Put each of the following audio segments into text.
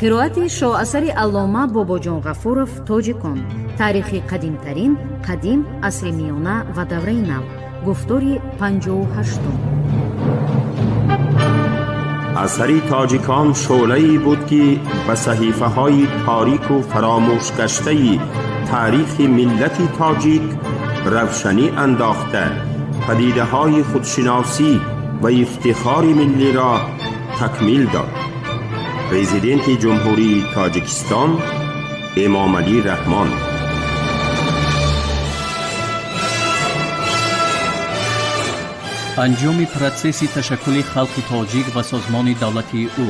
Қироати шоасари аллома Бобоҷон Ғафуров «Тоҷикон: таърихи қадимтарин, қадим, асри миёна ва давраи нав», гуфтори 58-ум. Асари «Тоҷикон» шӯълае буд, ки ба саҳифаҳои торику фаромӯшгаштаи таърихи миллати тоҷик равшанӣ андохта, падидаҳои худшиносӣ ва ифтихори миллиро такмил дод. Президенти Ҷумҳурии Тоҷикистон Эмомалӣ Раҳмон. Анҷоми протсесси ташаккули халқи тоҷик ва созмони давлатии ӯ,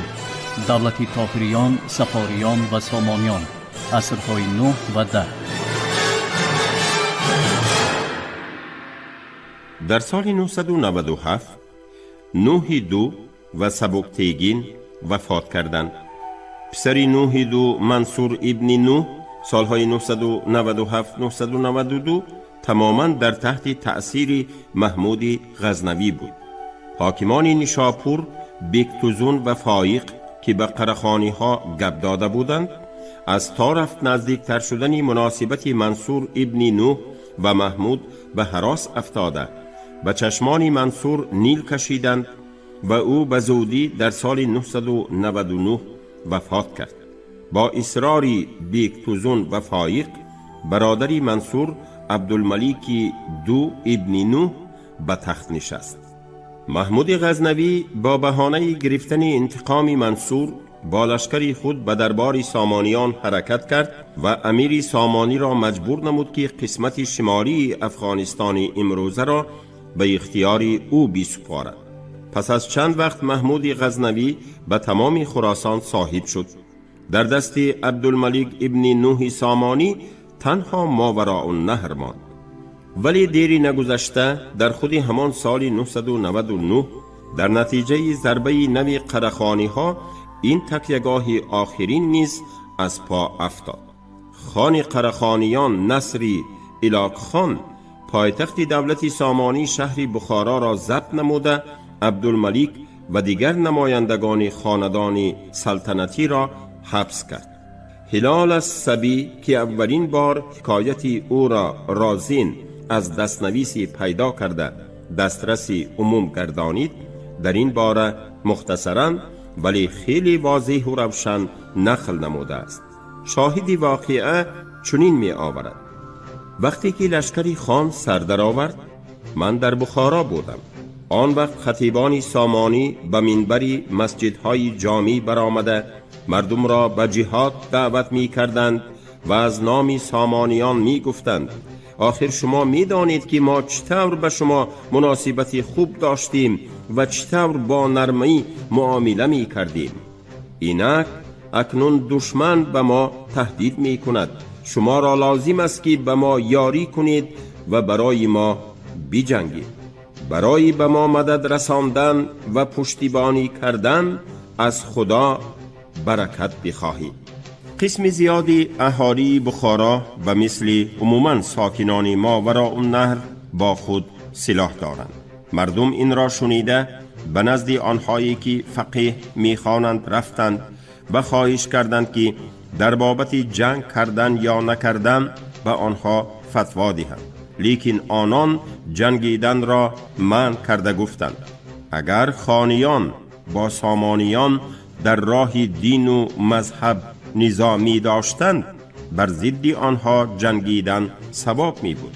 давлати Тоҳириён, Сафориён ва Сомониён, асрҳои 9 ва 10. Дар соли 997 Нӯҳи Ду ва Сабуктегин вафот карданд. Писари Нӯҳи Ду, Мансур ибни Нӯҳ, солҳои 997-992 тамоман дар таҳти таъсири Маҳмуди Ғазнавӣ буд. Ҳокимони Нишопур, Бектузун ва Фоиқ, ки ба қарахониҳо гап дода буданд, аз то рафт наздиктар шудани муносибати Мансур ибни Нӯҳ ва Маҳмуд ба ҳарос афтода, ба чашмони Мансур нил кашиданд ва ӯ ба зудӣ дар соли 999 вафот кард. Бо исрори Бектузун ва Фоиқ, бародари Мансур, Абдулмалики Ду ибни Нӯҳ, ба тахт нишаст. Маҳмуди Ғазнавӣ бо баҳонаи гирифтани интиқоми Мансур бо лашкари худ ба дарбори Сомониён ҳаракат кард ва амири Сомониро маҷбур намуд, ки қисмати шимолии Афғонистони имрӯзаро ба ихтиёри ӯ бисупорад. Пас аз чанд вақт Маҳмуди Ғазнавӣ ба тамоми Хуросон соҳиб шуд. Дар дасти Абдулмалик ибни Нӯҳи Сомонӣ танҳо Мовароуннаҳр монд. Вале дери нагузашта, дар худи ҳамон соли 999, дар натиҷаи зарбаи нави қарахониҳо ин такягоҳи охирин низ аз по афтод. Хони қарахониён, Насри Илокхон, пойтахти давлати Сомонӣ, шаҳри Бухороро забт намуда, Абдулмалик ва дигар намояндагони хонадони салтанатиро ҳабс кард. Ҳилол аз Сабӣ, ки аввалин бор ҳикояти ӯро Розин аз дастнависӣ пайдо карда дастраси умум гардонид, дар ин бора мухтасаран, вале хеле возеҳу равшан нақл намудааст. Шоҳиди воқеа чунин меоварад: «Вақте ки лашкари хон сар даровард, ман дар Бухоро будам. Он вақт хатибони Сомонӣ ба минбари масҷидҳои ҷомӣ баромада, мардумро ба ҷиҳод даъват мекарданд ва аз номи сомониён мегуфтанд: охир шумо медонед, ки мо чӣ тавр ба шумо муносибати хуб доштем ва чӣ тавр бо нармӣ муомила мекардем. Инак акнун душман ба мо таҳдид мекунад. Шуморо лозим аст, ки ба мо ёрӣ кунед ва барои мо биҷангед. Барои ба мо мадад расондан ва пуштибонӣ кардан аз Худо баракат бихоҳед». Қисми зиёди аҳолии Бухоро ба мисли умуман сокинони Мовароуннаҳр бо худ силоҳ доранд. Мардум инро шунида, ба назди онҳое ки фақеҳ мехонанд рафтанд ва хоҳиш карданд, ки дар бобати ҷанг кардан ё накардан ба онҳо фатво диҳанд. Лекин онон ҷангиданро манъ карда гуфтанд: агар хониён бо сомониён дар роҳи дину мазҳаб низоъ медоштанд, бар зидди онҳо ҷангидан савоб мебуд.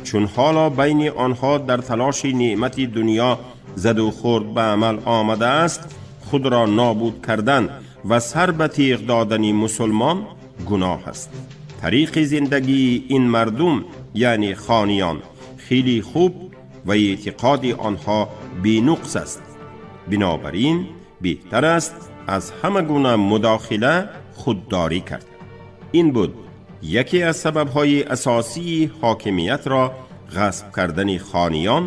Чун ҳоло байни онҳо дар талоши неъмати дунё заду хӯрд ба амал омадааст, худро нобуд кардан ва сар ба теғ додани мусулмон гуноҳ аст. Тариқи зиндагии ин мардум, яъне хониён, хеле хуб ва эътиқоди онҳо бенуқс аст. Бинобар ин беҳтар аст аз ҳама гуна мудохила худдорӣ кард. Ин буд яке аз сабабҳои асосии ҳокимиятро ғасб кардани хониён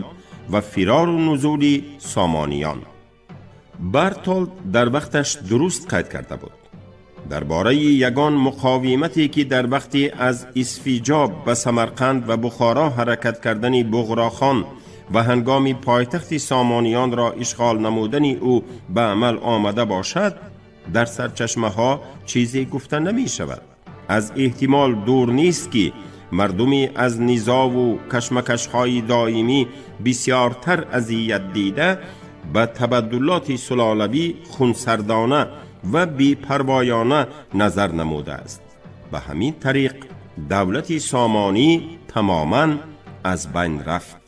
ва фирору нузули сомониён. Бартолд дар вақташ дуруст қайд карда буд. Дар бораи ягон муқовимате ки дар вақти аз Исфиҷоб ба Самарқанд ва Бухоро ҳаракат кардани Буғрохон ва ҳангоми пойтахти Сомониёнро ишғол намудани ӯ ба амал омада бошад, дар сарчашмаҳо чизе гуфта намешавад. Аз эҳтимол дур нест, ки мардуми аз низову кашмакашҳои доимӣ бисёртар азият дида ба табаддулоти сулолавӣ хунсардона ва бепарвоёна назар намудааст. Ба ҳамин тариқ давлати Сомонӣ тамоман аз байн рафт.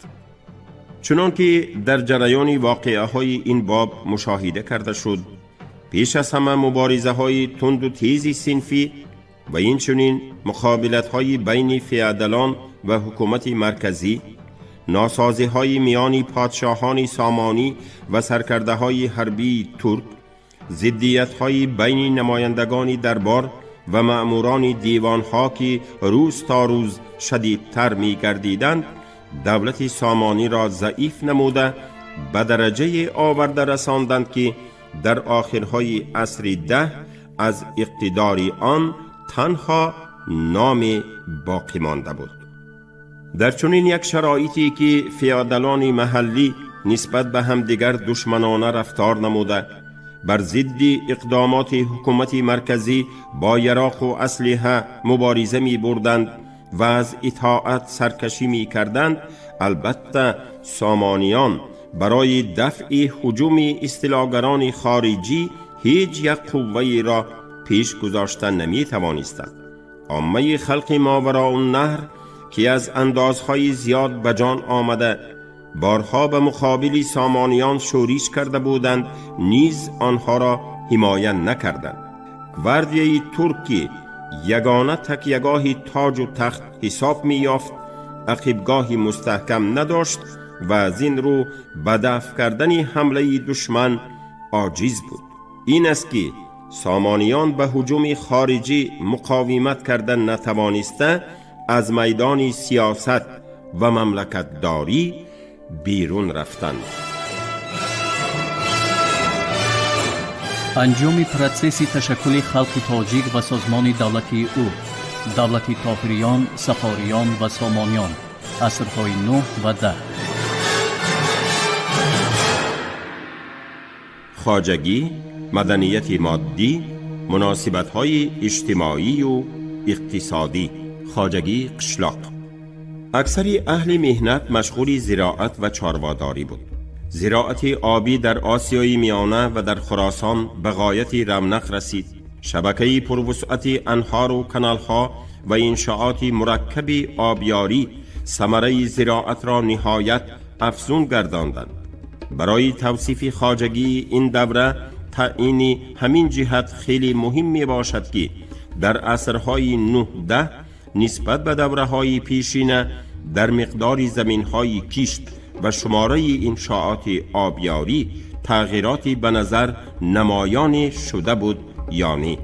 Чунон ки дар ҷараёни воқеаҳои ин боб мушоҳида карда шуд, пеш аз ҳама муборизаҳои тунду тези синфӣ ва инчунин муқобилатҳои байни феодалон ва ҳукумати марказӣ, носозиҳои миёни подшоҳони сомонӣ ва саркардаҳои ҳарбии турк, зиддиятҳои байни намояндагони дарбор ва маъмурони девонҳо, ки рӯз то рӯз шадидтар мегардиданд, давлати сомониро заиф намуда ба дараҷае оварда расонданд, ки дар охирҳои асри 10 аз иқтидори он танҳо номе боқӣ монда буд. Дар чунин як шароите ки феодалони маҳаллӣ нисбат ба ҳамдигар душманона рафтор намуда, бар зидди иқдомоти ҳукумати марказӣ бо яроқу аслиҳа мубориза мебурданд ва аз итоат саркашӣ мекарданд, албатта сомониён барои дафъи ҳуҷуми истилогарони хориҷӣ ҳеҷ як қувваеро пеш гузошта наметавонистанд. Оммаи халқи Мовароуннаҳр, ки аз андозҳои зиёд ба ҷон омада, борҳо ба муқобили сомониён шӯриш карда буданд, низ онҳоро ҳимоя накарданд. Гвардияи турк, ки ягона такягоҳи тоҷу тахт ҳисоб меёфт, ақибгоҳи мустаҳкам надошт ва аз ин рӯ ба дафъ кардани ҳамлаи душман оҷиз буд. Ин аст, ки сомониён ба ҳуҷуми хориҷӣ муқовимат карда натавониста, аз майдони сиёсат ва мамлакатдорӣ берун рафтанд. Анҷоми протсесси ташаккули халқи тоҷик ва созмони давлати ӯ, давлати Тоҳириён, Сафориён ва Сомониён, асрҳои 9 ва 10. Хоҷагӣ, маданияти моддӣ, муносибатҳои иҷтимоию иқтисодӣ. Хоҷагии қишлоқ. Аксари аҳли меҳнат машғули зироат ва чорводорӣ буд. Зироати обӣ дар Осиёи Миёна ва дар Хуросон ба ғояти равнақ расид. Шабакаи пурвусъати анҳору каналҳо ва иншооти мураккаби обёрӣ самараи зироатро ниҳоят афзун гардонданд. Барои тавсифи хоҷагии ин давра таъйини ҳамин ҷиҳат хеле муҳим мебошад, ки дар асрҳои 9-10 нисбат ба давраҳои пешина дар миқдори заминҳои кишт ва шумораи иншооти обёрӣ тағйироти ба назар намоёне шуда буд ё не.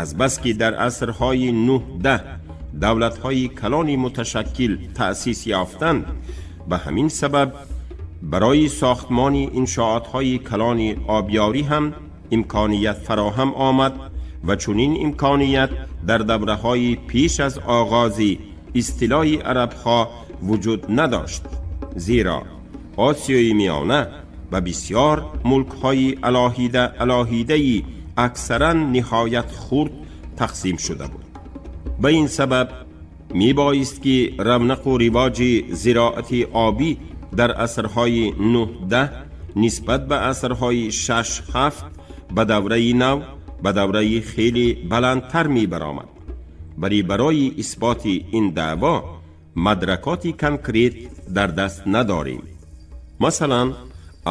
Азбаски дар асрҳои 9-10 давлатҳои калони муташаккил таъсис ёфтанд, ба ҳамин сабаб барои сохтмони иншоотҳои калони обёрӣ ҳам имконият фароҳам омад ва чунин имконият дар давраҳои пеш аз оғози истилои арабҳо вуҷуд надошт, зеро Осиёи Миёна ба бисёр мулкҳои алоҳида алоҳидаи аксаран ниҳоят хурд тақсим шуда буд. Ба ин сабаб мебоист, ки равнақу ривоҷи зироати обӣ дар асрҳои 9-10 нисбат ба асрҳои 6-7 ба давраи нав, ба давраи хеле баландтар мебаромад. Вале барои исботи ин даъво мадракоти конкрет дар даст надорем. Масалан,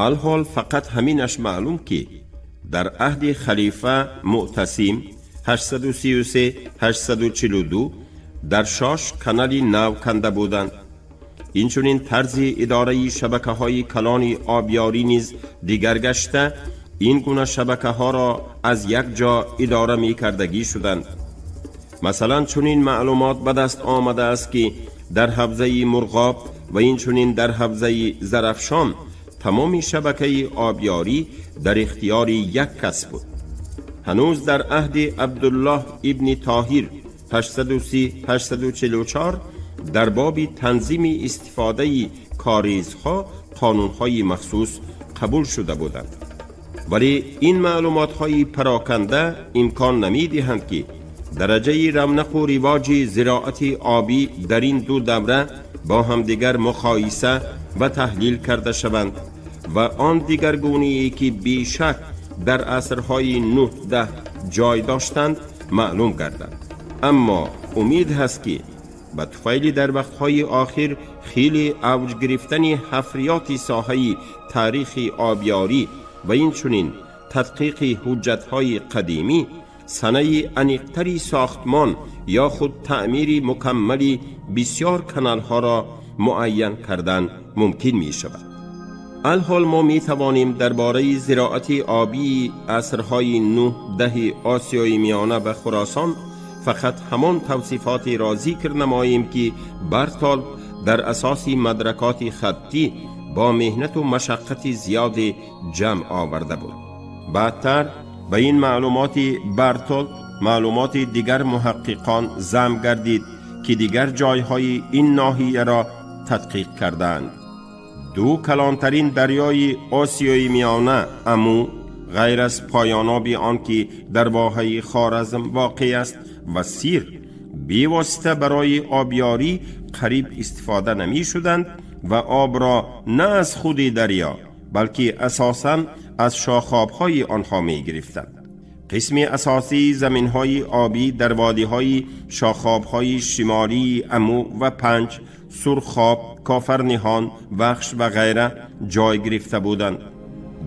алҳол фақат ҳаминаш маълум, ки дар аҳди халифа Муътасим 833-842 дар Шош канали нав канда буданд. Инчунин тарзи идораи шабакаҳои калони обёрӣ низ дигар гашта, ин гуна шабакаҳоро аз як ҷо идора мекардагӣ шуданд. Масалан, чунин маълумот ба даст омадааст, ки дар ҳавзаи Мурғоб ва инчунин дар ҳавзаи Зарафшон тамоми шабакаи обёрӣ дар ихтиёри як кас буд. Ҳанӯз дар аҳди Абдуллоҳ ибни Тоҳир 830-844 дар боби танзими истифодаи коризҳо қонунҳои махсус қабул шуда буданд. Вале ин маълумотҳои пароканда имкон намедиҳанд, ки дараҷаи равнақу ривоҷи зироати обӣ дар ин ду давра бо ҳамдигар муқоиса ва таҳлил карда шаванд ва он дигаргуние, ки бешак дар асрҳои 9-10 ҷой доштанд, маълум гардад. Аммо умед ҳаст, ки ба туфайли дар вақтҳои охир хеле авҷ гирифтани ҳафриёти соҳаи таърихи обёрӣ ва инчунин тадқиқи ҳуҷҷатҳои қадимӣ, санаи аниқтари сохтмон ё худ таъмири мукаммали бисёр каналҳоро муайян кардан мумкин мешавад. Алҳол мо метавонем дар бораи зироати обии асрҳои 9-10 Осиёи Миёна ва Хуросон фақат ҳамон тавсифотеро зикр намоем, ки Бартолд дар асоси мадракоти хаттӣ бо меҳнату машаққати зиёде ҷамъ оварда буд. Баъдтар ба ин маълумоти Бартолд маълумоти дигар муҳаққиқон зам гардид, ки дигар ҷойҳои ин ноҳияро тадқиқ кардаанд. Ду калонтарин дарёи Осиёи Миёна, Аму, ғайр аз поёноби он, ки дар воҳаи Хоразм воқеъ аст, ва Сир бевосита барои обёрӣ қариб истифода намешуданд ва обро на аз худи дарё, балки асосан аз шохобҳои онҳо мегирифтанд. Қисми асосии заминҳои обӣ дар водиҳои шохобҳои шимолии Аму ва Панҷ, Сурхоб, Кофарниҳон, Вахш ва ғайра ҷой гирифта буданд.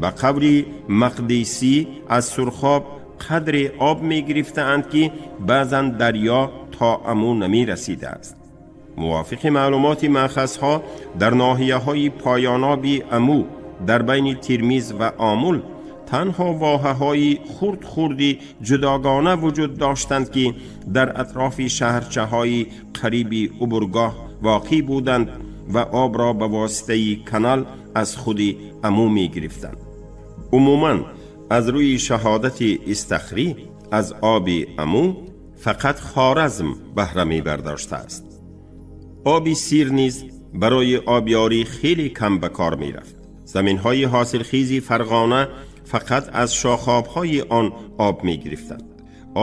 Ба қавли Мақдисӣ, аз Сурхоб қадре об мегирифтаанд, ки баъзан дарё то Аму намерасидааст. Мувофиқи маълумоти маъхазҳо, дар ноҳияҳои поёноби Аму дар байни Тирмиз ва Омул танҳо воҳаҳои хурд-хурди ҷудогона вуҷуд доштанд, ки дар атрофи шаҳрчаҳои қариби убургоҳ воқеъ буданд ва обро ба воситаи канал аз худи Аму мегирифтанд. Умуман, аз рӯи шаҳодати Истахрӣ, аз оби Аму фақат Хоразм баҳра мебардоштааст. Оби Сир низ барои обёрӣ хеле кам ба кор мерафт. Заминҳои ҳосилхези Фарғона фақат аз шохобҳои он об мегирифтанд.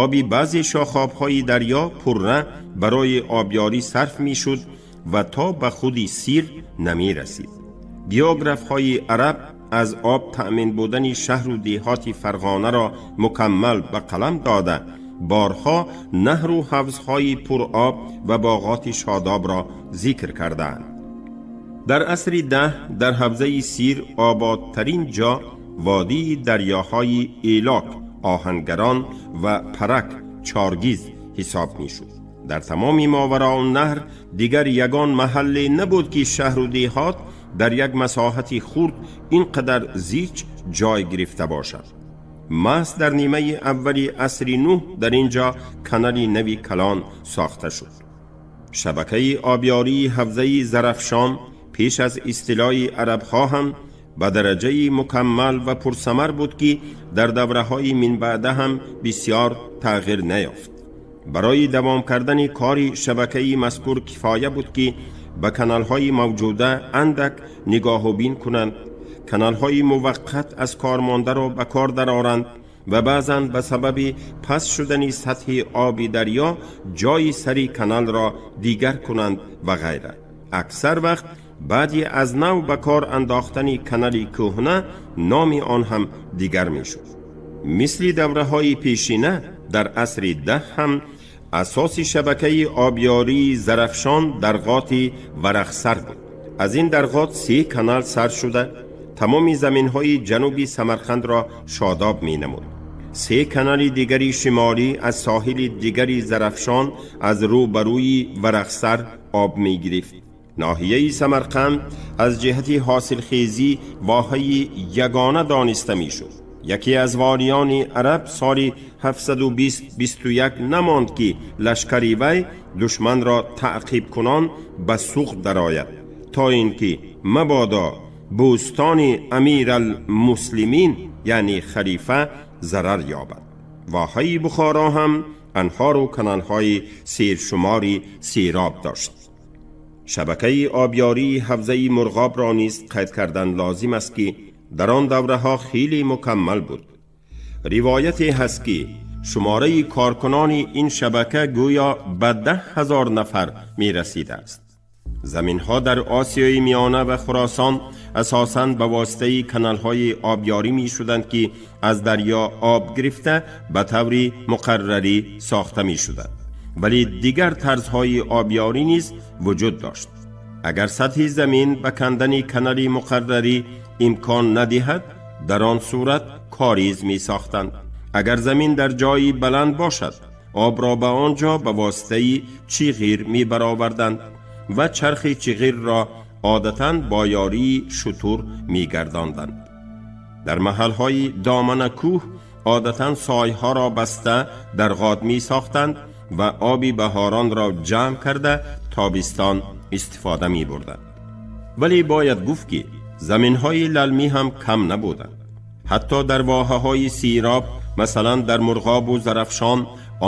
Оби баъзе шохобҳои дарё пурра барои обёрӣ сарф мешуд ва то ба худи Сир намерасид. Географҳои араб аз об таъмин будани шаҳру деҳоти Фарғонаро мукаммал ба қалам дода, борҳо наҳру ҳавзҳои пуроб ва боғоти шодобро зикр кардаанд. Дар асри 10 дар ҳавзаи Сир ободтарин ҷо водии дарёҳои Элок, Оҳангарон ва Парак, Чоргиз ҳисоб мешуд. Дар тамоми Мовароуннаҳр дигар ягон маҳалле набуд, ки шаҳру деҳот дар як масоҳати хурд ин қадар зич ҷой гирифта бошад. Маҳз дар нимаи аввали асри 9 дар ин ҷо канали нави калон сохта шуд. Шабакаи обёрии ҳавзаи Зарафшон пеш аз истилои арабҳо ҳам ба дараҷаи мукаммал ва пурсамар буд, ки дар давраҳои минбаъда ҳам бисёр тағйир наёфт. Барои давом кардани кори шабакаи мазкур кифоя буд, ки ба каналҳои мавҷуда андак нигоҳубин кунанд, каналҳои муваққат аз кор мондаро ба кор дароранд ва баъзан ба сабаби паст шудани сатҳи оби дарё ҷойи сари каналро дигар кунанд ва ғайра. Аксар вақт баъди аз нав ба кор андохтани канали кӯҳна номи он ҳам дигар мешуд. Мисли давраҳои пешина, дар асри 10 ҳам асоси шабакаи обёрии Зарафшон дарғоти Варахсар буд. Аз ин дарғот се канал сар шуда, тамоми заминҳои ҷануби Самарқандро шодоб менамуд. Се канали дигари шимолӣ аз соҳили дигари Зарафшон аз рӯбарӯи Варахсар об мегирифт. Ноҳияи Самарқанд аз ҷиҳати ҳосилхезӣ воҳаи ягона дониста мешуд. Яке аз волиёни араб соли 720-21 намонд, ки лашкари вай душманро таъқибкунон ба Суғд дарояд, то ин ки мабодо бӯстони Амиралмуслимин, яъне халифа, зарар ёбад. Воҳаи Бухоро ҳам анҳору каналҳои сершумори сероб дошт. Шабакаи обёрии ҳавзаи Мурғобро низ қайд кардан лозим аст, ки дар он давраҳо хеле мукаммал буд. Ривояте ҳаст, ки шумораи коркунони ин шабака гӯё ба 10,000 нафар мерасидааст. Заминҳо дар Осиёи Миёна ва Хуросон асосан ба воситаи каналҳои обёрӣ мешуданд, ки аз дарё об гирифта ба таври муқаррарӣ сохта мешуданд. Вале дигар тарзҳои обёрӣ низ вуҷуд дошт. Агар сатҳи замин ба кандани канали муқаррарӣ имкон надиҳад, дар он сурат кориз месохтанд. Агар замин дар ҷои баланд бошад, обро ба он ҷо ба воситаи чиғир мебароварданд ва чархи чиғирро одатан бо ёрии шутур мегардонданд. Дар маҳалҳои домана кӯҳ одатан сойҳоро баста дар ғод месохтанд ва оби баҳоронро ҷамъ карда тобистон истифода мебурданд. Вале бояд гуфт, ки заминҳои лалмӣ ҳам кам набуданд. Ҳатто дар воҳаҳои сероб, масалан дар Мурғобу Зарафшон,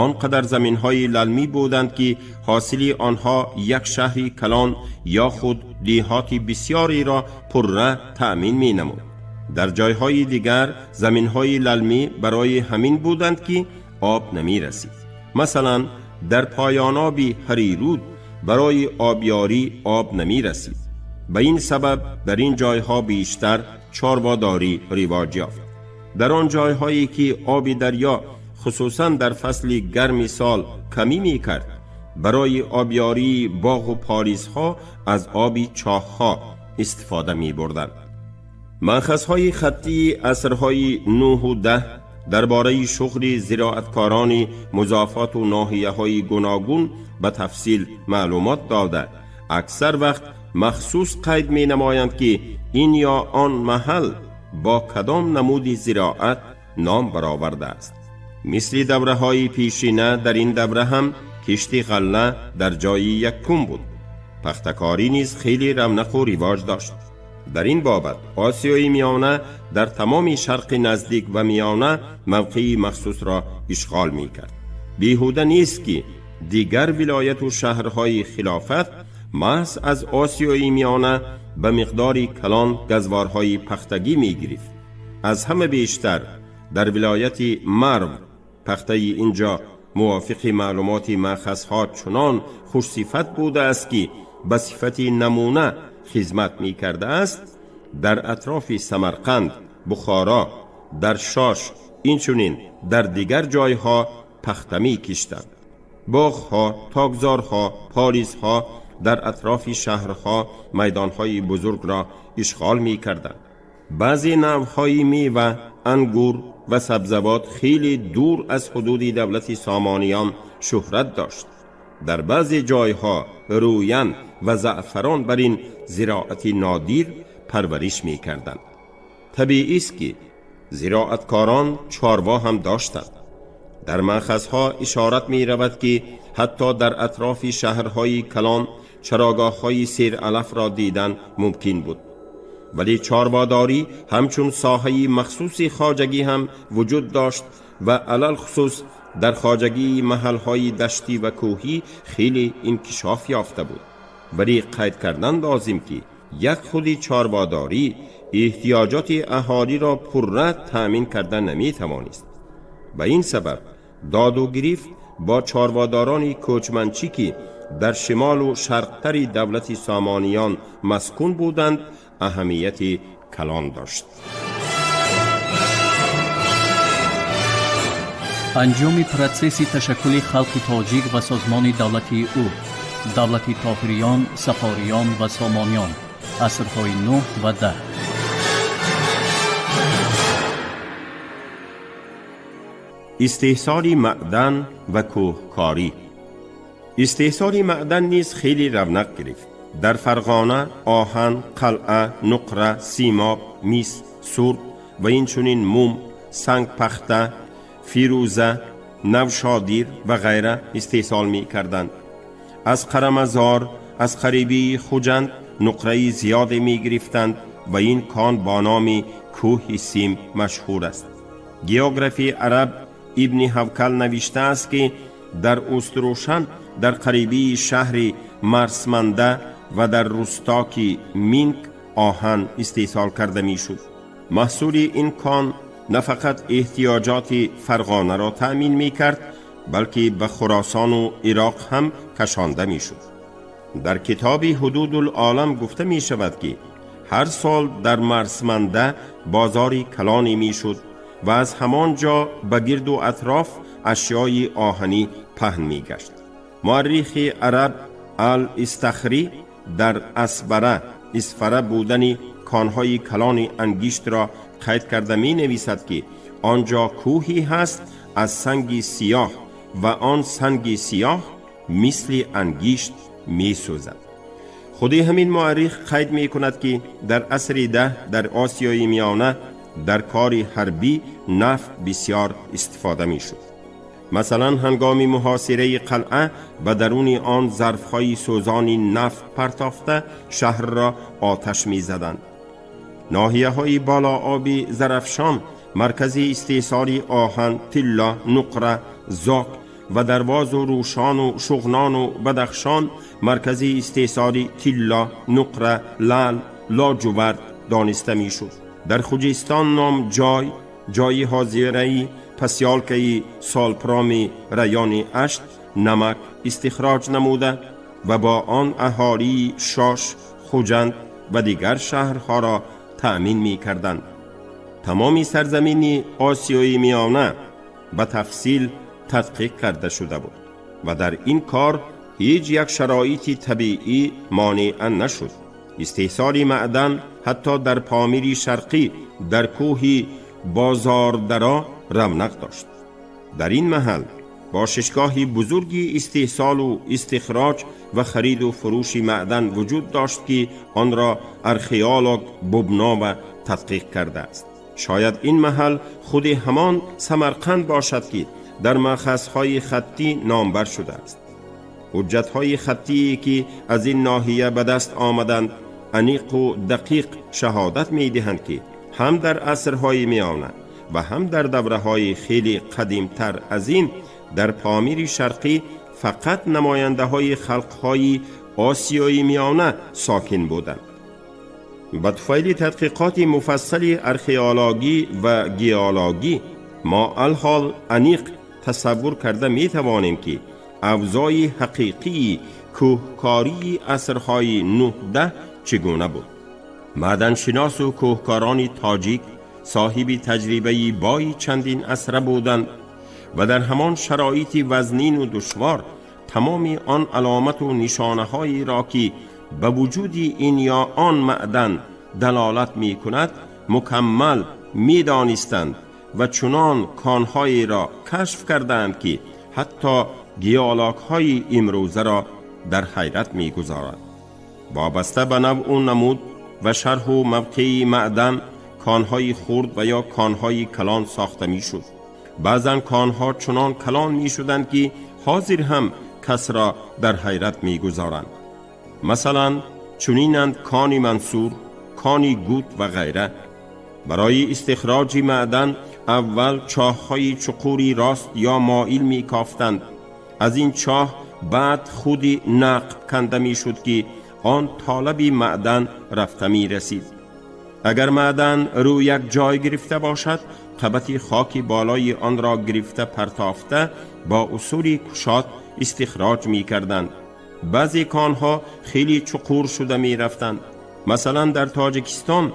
он қадар заминҳои лалмӣ буданд, ки ҳосили онҳо як шаҳри калон ё худ деҳоти бисёреро пурра таъмин менамуд. Дар ҷойҳои дигар заминҳои лалмӣ барои ҳамин буданд, ки об намерасид. Масалан, дар поёноби Ҳарируд барои обёрӣ об намерасид. Ба ин сабаб дар ин ҷойҳо бештар чорводорӣ ривоҷ ёфт. Дар он ҷойҳое ки оби дарё хусусан дар фасли гарми сол камӣ мекард, барои обёрии боғу полизҳо аз оби чоҳҳо истифода мебурданд. Манхазҳои хаттии асрҳои нӯҳу даҳ дар бораи шуғли зироаткорони музофоту ноҳияҳои гуногун ба тафсил маълумот дода, аксар вақт махсус қайд менамоянд, ки ин ё он маҳал бо кадом намуди зироат ном баровардааст. Мисли давраҳои пешина, дар ин давра ҳам кишти ғалла дар ҷои якум буд. Пахтакорӣ низ хеле равнақу ривоҷ дошт. Дар ин бобат Осиёи Миёна дар тамоми Шарқи Наздик ва Миёна мавқеи махсусро ишғол мекард. Беҳуда нест, ки дигар вилояту шаҳрҳои хилофат маҳз аз Осиёи Миёна ба миқдори калон газворҳои пахтагӣ мегирифт. Аз ҳама бештар дар вилояти Марв пахтаи инҷо мувофиқи маълумоти маъхазҳо чунон хушсифат будааст, ки ба сифати намуна хизмат мекардааст. Дар атрофи Самарқанд, Бухоро, дар Шош, инчунин дар дигар ҷойҳо пахта мекиштанд. Боғҳо, токзорҳо, полизҳо дар атрофи шаҳрҳо майдонҳои бузургро ишғол мекарданд. Баъзе навъҳои мева, ангур ва сабзавот хеле дур аз ҳудуди давлати Сомониён шӯҳрат дошт. Дар баъзе ҷойҳо рӯян ва заъфарон бар ин зироати нодир парвариш мекарданд. Табиист, ки зироаткорон чорво ҳам доштанд. Дар манхазҳо ишорат меравад, ки ҳатто дар атрофи шаҳрҳои калон чарогоҳҳои сералафро дидан мумкин буд. Вале чорводорӣ ҳамчун соҳаи махсуси хоҷагӣ ҳам вуҷуд дошт ва алалхусус дар хоҷагии маҳалҳои даштӣ ва кӯҳӣ хеле инкишоф ёфта буд. Вале қайд кардан лозим, ки як худи чорводорӣ эҳтиёҷоти аҳолиро пурра таъмин карда наметавонист. Ба ин сабаб доду гирифт бо чорводорони кӯчманчӣ, ки дар шимолу шарқтари давлати Сомониён маскун буданд, аҳамияти калон дошт. Анҷоми протсесси ташаккули халқи тоҷик ва созмони давлатии ӯ, давлати Тоҳириён, Сафориён ва Сомониён, асрҳои нӯҳ ва даҳ. Истеҳсоли маъдан ва кӯҳкорӣ. Истеҳсоли маъдан низ хеле равнақ гирифт. Дар Фарғона оҳан, қалъа, нуқра, симоб, мис, сурб ва инчунин мум, сангпахта, фирӯза, навшодир ва ғайра истеҳсол мекарданд. Аз Қарамазор, аз қарибии Хуҷанд нуқраи зиёде мегирифтанд ва ин кон бо номи кӯҳи сим машҳур аст. Географи араб Ибни Ҳавкал навиштааст, ки дар Уструшан, дар қарибии шаҳри Марсманда ва дар рустоки Минк оҳан истеҳсол карда мешуд. Маҳсули ин кон на фақат эҳтиёҷоти Фарғонаро таъмин мекард, балки ба Хуросону Ироқ ҳам кашонда мешуд. Дар китоби Ҳудудул-олам гуфта мешавад, ки ҳар сол дар Марсманда бозори калоне мешуд ва аз ҳамон ҷо ба гирду атроф ашёи оҳанӣ паҳн мегашт. Муаррихи араб Ал Истахрӣ дар Асбара, Исфара будани конҳои калони ангиштро қайд карда менависад, ки он ҷо кӯҳе ҳаст аз санги сиёҳ ва он санги сиёҳ мисли ангишт месӯзад. Худи ҳамин муаррих қайд мекунад, ки дар асри 10 дар Осиёи Миёна дар кори ҳарбӣ нафт бисёр истифода мешуд. Масалан, ҳангоми муҳосираи қалъа ба даруни он зарфҳои сӯзони нафт партофта, шаҳрро оташ мезаданд. Ноҳияҳои болооби Зарафшон маркази истеҳсоли оҳан, тилло, нуқра, зок ва Дарвозу Рӯшону Шуғнону Бадахшон маркази истеҳсоли тилло, нуқра, лаъл, лоҷувард дониста мешуд. Дар Хуҷистон ном ҷой, ҷои ҳозираи посёлкаи Солпроми райони Ашт, намак истихроҷ намуда ва бо он аҳолии Шош, Хуҷанд ва дигар шаҳрҳоро таъмин мекарданд. Тамоми сарзамини Осиёи Миёна ба тафсил тадқиқ карда шуда буд ва дар ин кор ҳеҷ як шароити табиӣ монеа нашуд. Истеҳсоли маъдан ҳатто дар Помири Шарқӣ, дар кӯҳи Бозордаро равнақ дошт. Дар ин маҳал бошишгоҳи бузурги истеҳсолу истихроҷ ва хариду фурӯши маъдан вуҷуд дошт, ки онро археолог Бубнова тадқиқ кардааст. Шояд ин маҳал худи ҳамон Самарқанд бошад, ки дар маъхазҳои хаттӣ номбар шудааст. Ҳуҷҷатҳои хаттие, ки аз ин ноҳия ба даст омаданд, аниқу дақиқ шаҳодат медиҳанд, ки ҳам дар асрҳои миёна ва ҳам дар давраҳои хеле қадимтар аз ин дар Помири Шарқӣ фақат намояндаҳои халқҳои Осиёи Миёна сокин буданд. Ба туфайли тадқиқоти муфассали археологӣ ва геологӣ мо алҳол аниқ тасаввур карда метавонем, ки авзои ҳақиқии кӯҳкории асрҳои 9-10 чӣ гуна буд. Маъданшиносу кӯҳкорони тоҷик соҳиби таҷрибаи бои чандин асра буданд ва дар ҳамон шароити вазнину душвор тамоми он аломату нишонаҳоеро, ки ба вуҷуди ин ё он маъдан далолат мекунад, мукаммал медонистанд ва чунон конҳоеро кашф кардаанд, ки ҳатто геологҳои имрӯзаро дар ҳайрат мегузорад. Вобаста ба навъу намуд ва шарҳу мавқеи маъдан конҳои хурд ва ё конҳои калон сохта мешуд. Баъзан конҳо чунон калон мешуданд, ки ҳозир ҳам касро дар ҳайрат мегузоранд. Масалан, чунинанд кони Мансур, кони Гут ва ғайра. Барои истихроҷи маъдан аввал чоҳҳои чуқури рост ё моил мекофтанд. Аз ин чоҳ баъд худи нақб канда мешуд, ки он то лаби маъдан рафта мерасид. Агар маъдан рӯ як ҷой гирифта бошад, қабати хоки болои онро гирифта партофта, бо усули кушод истихроҷ мекарданд. Баъзе конҳо хеле чуқур шуда мерафтанд. Масалан, дар Тоҷикистон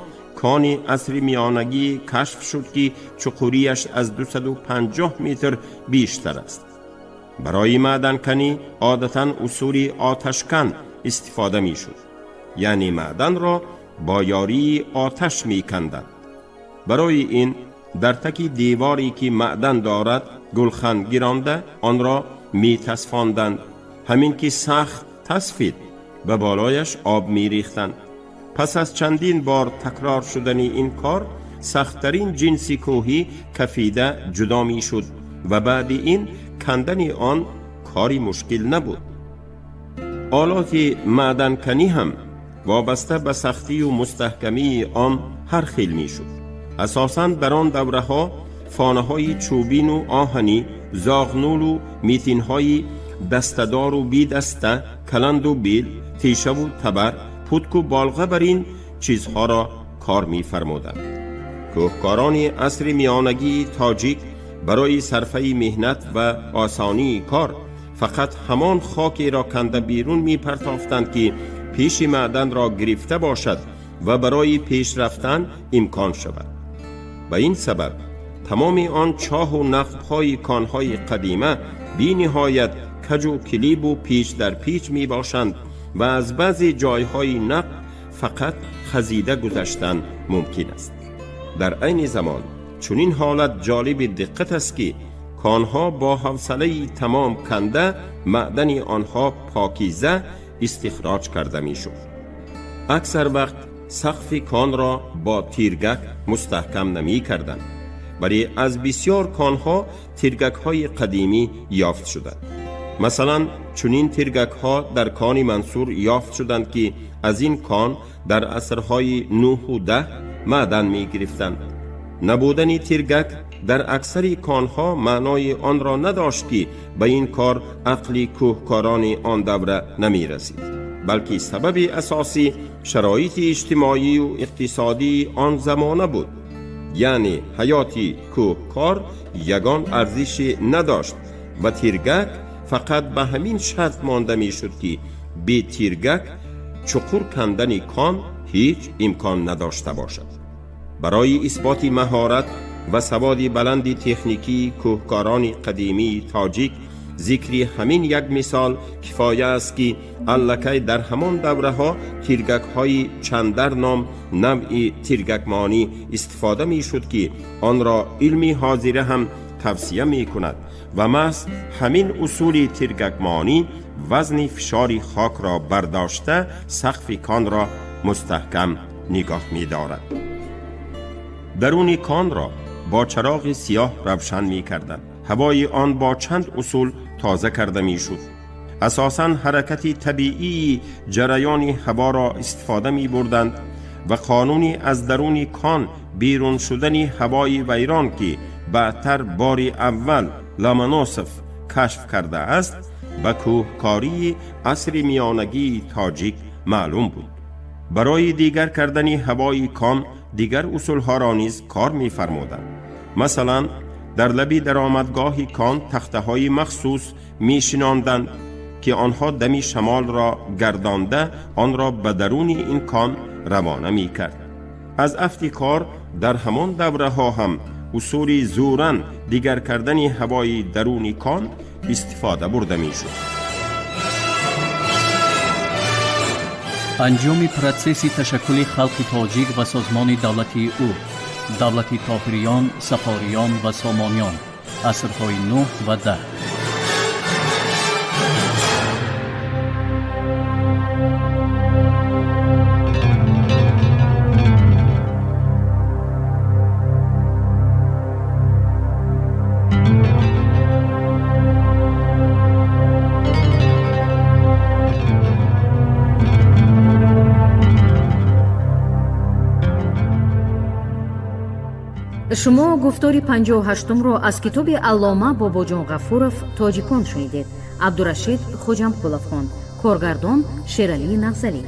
кони асри миёнагӣ кашф шуд, ки чуқурияш аз 250 метр бештар аст. Барои маъданканӣ одатан усули оташкан истифода мешуд, яъне маъданро бо ёрии оташ меканданд. Барои ин дар таки деворе, ки маъдан дорад, гулхан гиронда, онро метасфонданд. Ҳамин ки сахт тасфид, ба болояш об мерехтанд. Пас аз чандин бор такрор шудани ин кор сахттарин ҷинси кӯҳӣ кафида ҷудо мешуд ва баъди ин кандани он кори мушкил набуд. Олоти маъданканӣ ҳам вобаста ба сахтию мустаҳкамии он ҳар хел мешуд. Асосан дар он давраҳо фонаҳои чӯбину оҳанӣ, зоғнулу митинҳои дастадору бидаста, каланду бел, тешаву табар, путку болға бар ин чизҳоро кор мефармуданд. Кӯҳкорони асри миёнагии тоҷик барои сарфаи меҳнат ва осонии кор фақат ҳамон хокеро канда берун мепартофтанд, ки пеши маъданро гирифта бошад ва барои пеш рафтан имкон шавад. Ба ин сабаб тамоми он чоҳу нақбҳои конҳои қадима бениҳоят каҷу килибу печ дар печ мебошанд ва аз баъзе ҷойҳои нақб фақат хазида гузаштан мумкин аст. Дар айни замон чунин ҳолат ҷолиби диққат аст, ки конҳо бо ҳавсалаи тамом канда, маъдани онҳо покиза истихроҷ карда мешуд. Аксар вақт сақфи конро бо тиргак мустаҳкам намекарданд, вале аз бисёр конҳо тиргакҳои қадимӣ ёфт шуданд. Масалан, чунин тиргакҳо дар кони Мансур ёфт шуданд, ки аз ин кон дар асрҳои нӯҳу даҳ маъдан мегирифтанд. Набудани тиргак дар аксари конҳо маънои онро надошт, ки ба ин кор ақли кӯҳкорони он давра намерасид, балки сабаби асосӣ шароити иҷтимоию иқтисодии он замона буд. Яъне ҳаёти кӯҳкор ягон арзише надошт ва тиргак фақат ба ҳамин шарт монда мешуд, ки бе тиргак чуқур кандани кон ҳеҷ имкон надошта бошад. Барои исботи маҳорат ва саводи баланди техникии кӯҳкорони қадимии тоҷик зикри ҳамин як мисол кифоя аст, ки аллакай дар ҳамон давраҳо тиргакҳои чандар ном навъи тиргакмонӣ истифода мешуд, ки онро илми ҳозира ҳам тавсия мекунад ва маҳз ҳамин усули тиргакмонӣ вазни фишори хокро бардошта, сақфи конро мустаҳкам нигоҳ медорад. Даруни конро бо чароғи сиёҳ равшан мекарданд. Ҳавои он бо чанд усул тоза карда мешуд. Асосан ҳаракати табиии ҷараёни ҳаворо истифода мебурданд ва қонуни аз даруни кон берун шудани ҳавои вайрон, ки баъдтар бори аввал Ломоносов кашф кардааст, ба кӯҳкории асри миёнагии тоҷик маълум буд. Барои дигар кардани ҳавои кон дигар усулҳоро низ кор мефармуданд. Масалан, дар лаби даромадгоҳи кон тахтаҳои махсус мешинонданд, ки онҳо дами шамолро гардонда, онро ба даруни ин кон равона мекард. Аз афти кор дар ҳамон давраҳо ҳам усули зӯран дигар кардани ҳавои даруни кон истифода бурда мешуд. Анҷоми протсесси ташаккули халқи тоҷик ва созмони давлатии ӯ, давлати Тоҳириён, Сафориён ва Сомониён, асрҳои нӯҳ ва даҳ. Шумо гуфтори 58-умро аз китоби аллома Бобоҷон Ғафуров «Тоҷикон» шунидед. Абдурашид Хоҷамқулов хонд. Коргардон Шералии Нағзалӣ.